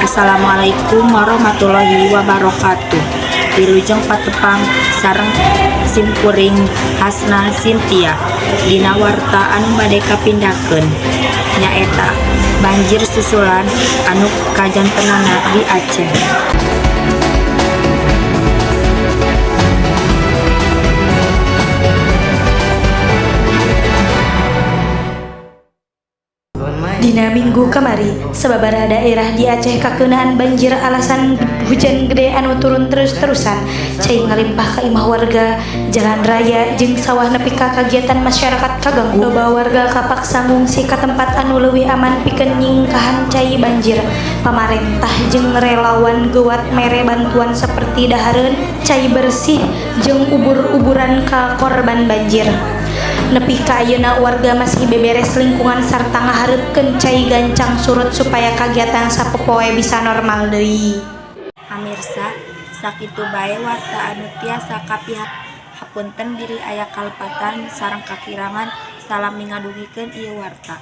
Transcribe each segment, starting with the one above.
Assalamualaikum warahmatullahi wabarakatuh. Wilujeng patepang sareng simkuring Hasna Sintia. Dina warta anu bade kapindhakeun nyaeta banjir susulan anu kajantenanna di Aceh. Dina Minggu kamari, sababaraha daerah di Aceh kakeunaan banjir alasan hujan gede anu turun terus-terusan. Cai ngalimpah ka imah warga, jalan raya jeung sawah nepi ka kagiatan masyarakat kaganggu. Loba warga kapaksa ngungsi ka tempat anu leuwih aman pikeun nyingkahan cai banjir. Pamarentah jeung relawan geuwat mere bantuan saperti dahareun, cai bersih jeung ubur-uburan ka korban banjir. Nepi ka ayeuna warga masih beberes lingkungan sarta ngahareupkeun cai gancang surut supaya kagiatan sapopoe bisa normal deui. Pamirsa, sakitu bae warta anu tiasa kapihapunten bilih aya kalepatan sareng kakirangan salami ngadugikeun ieu warta.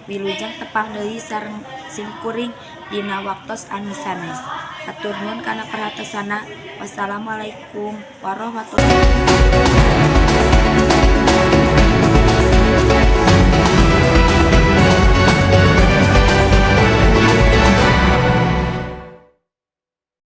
Wilujeng tepang deui sareng simkuring dina waktos anu sanes. Hatur nuhun kana perhatosanna. Wassalamualaikum warahmatullahi.